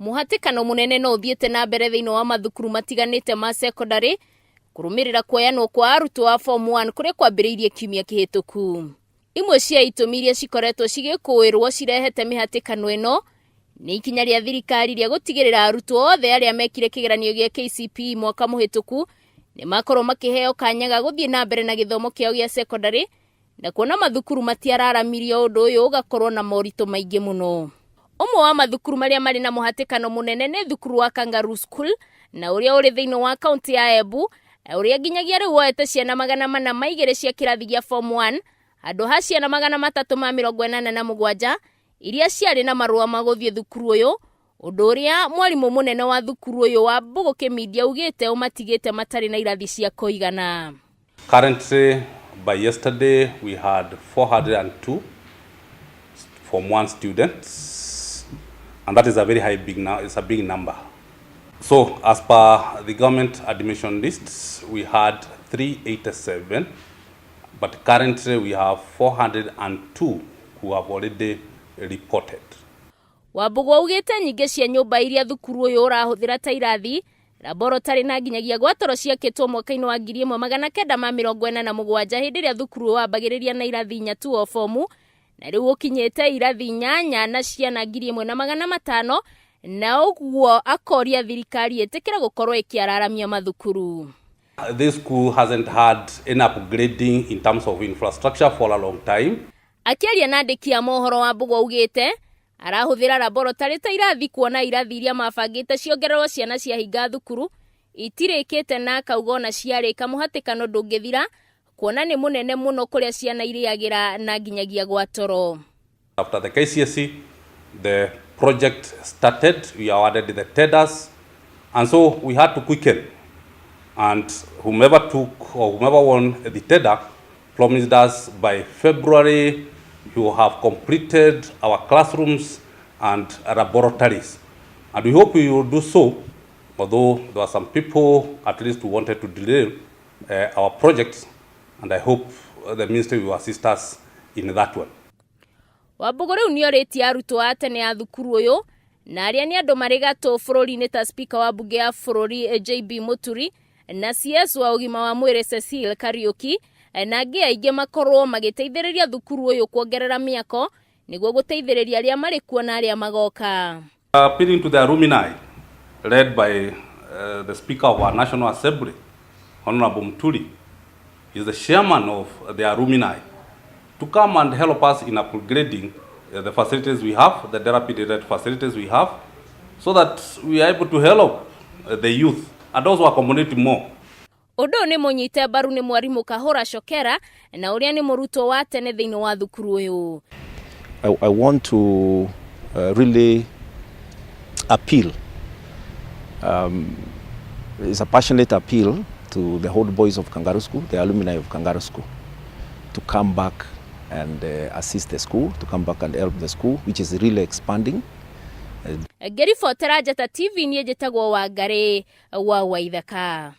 Mũhatĩkano mũnene no ũthiĩte na mbere thĩinĩ wa mathukuru matiganĩte ma cekondarĩ kũrũmĩrĩra kuoyanwo kwa arutwo a form 1 kũrĩa kwambĩrĩirie kiumia kĩhĩtũku. Imwe cia itũmi iria cikoretwo cigĩkũĩrwo cirehete mĩhatĩkano ĩno nĩ ikinya rĩa thirikari rĩa gũtigĩrĩra arutwo othe arĩa mekire kĩgeranio gĩa KCPE mwaka mũhĩtũku nĩ makorwo makĩheo kanya ga gũthiĩ na mbere na gĩthomo kĩao gĩa cekondarĩ na kuona mathukuru matiararamirio ũndũ ũyũ ũgakorwo na moritũ maingĩ mũno. Ũmwe wa mathukuru marĩa marĩ na mũhatĩkano mũnene nĩ thukuru wa Kangaroo School na ũrĩa ũrĩ thĩinĩ wa kaunti ya Embu, ũrĩa nginyagia rĩu woete ciana 402 cia kĩrathi gĩa form 1 handũ ha ciana 387 iria ciarĩ na marũa ma gũthiĩ thukuru ũyũ, ũndũ ũrĩa mwarimũ mũnene wa thukuru ũyũ wa Mbũgũ Kĩmindia augĩte ũmatigĩte matarĩ na irathi cia kũigana. Currently, by yesterday, we had 402 Form 1 students, and that is a very high, big now, it's a big number. So, as per the government admission lists, we had 387, but currently we have 402 who have already reported. Wambũgũ augĩte nyingĩ cia nyũmba iria thukuru ũyũ ũrahũthĩra ta irathi, laboratory na nginyagia gwatoro ciakĩtwo mwaka-inĩ wa 1987 hĩndĩ ĩrĩa thukuru ũyũ wambagĩrĩria na irathi inya tu o bomu na rĩu ũkinyĩte irathi inyanya na ciana 1500, na ũguo akoria thirikari ĩtĩkĩre gũkorwo ĩkĩararamia mathukuru. This school hasn't had any upgrading in terms of infrastructure for a long time. Akĩaria na andĩki a mohoro, Wambũgũ augĩte arahũthĩra laboratory ta irathi kuona irathi iria mabangĩte ciongererwo ciana ciahinga thukuru itirĩkĩte, na akauga ona ciarĩka mũhatĩkano ndũngĩthira kuona nĩ mũnene mũno kũrĩa ciana irĩagĩra na nginyagia gwa toro. After the KCSE, the project started, we awarded the tenders, and so we had to quicken. And whomever took or whomever won the tender promised us by February he will have completed our classrooms and laboratories. And we hope we will do so, although there were some people at least who wanted to delay our projects, and I hope the ministry will assist us in that one. Wambũgũ rĩu nĩorĩtie arutwo a tene a thukuru ũyũ na arĩa nĩ andũ marĩ gatũ bũrũri-inĩ ta spika wa mbunge ya bũrũri JB Muturi na CS wa ũgima wa mwĩrĩ Cecile Kariuki na angĩ aingĩ makorwo magĩteithĩrĩria thukuru ũyũ kuongerera mĩako nĩguo gũteithĩrĩria arĩa marĩ kuo na arĩa magoka. Appealing to the alumni, led by the Speaker of our National Assembly, Honorable Muturi, is the chairman of the alumni, to come and help us in upgrading the facilities we have, the dilapidated facilities we have, so that we are able to help the youth and also accommodate more. Ũndũ ũyũ nĩ mũnyite mbaru nĩ mwarimũ Kahũra Cokera na ũrĩa nĩ mũrutwo wa tene thĩinĩ wa thukuru ũyũ. I want to really appeal. It's a passionate appeal to the old boys of Kangaru School, the alumni of Kangaru School, to come back and assist the school, to come back and help the school, which is really expanding. Ngĩribotera Njata TV, niĩ njĩtagwo Wangarĩ wa Waithaka.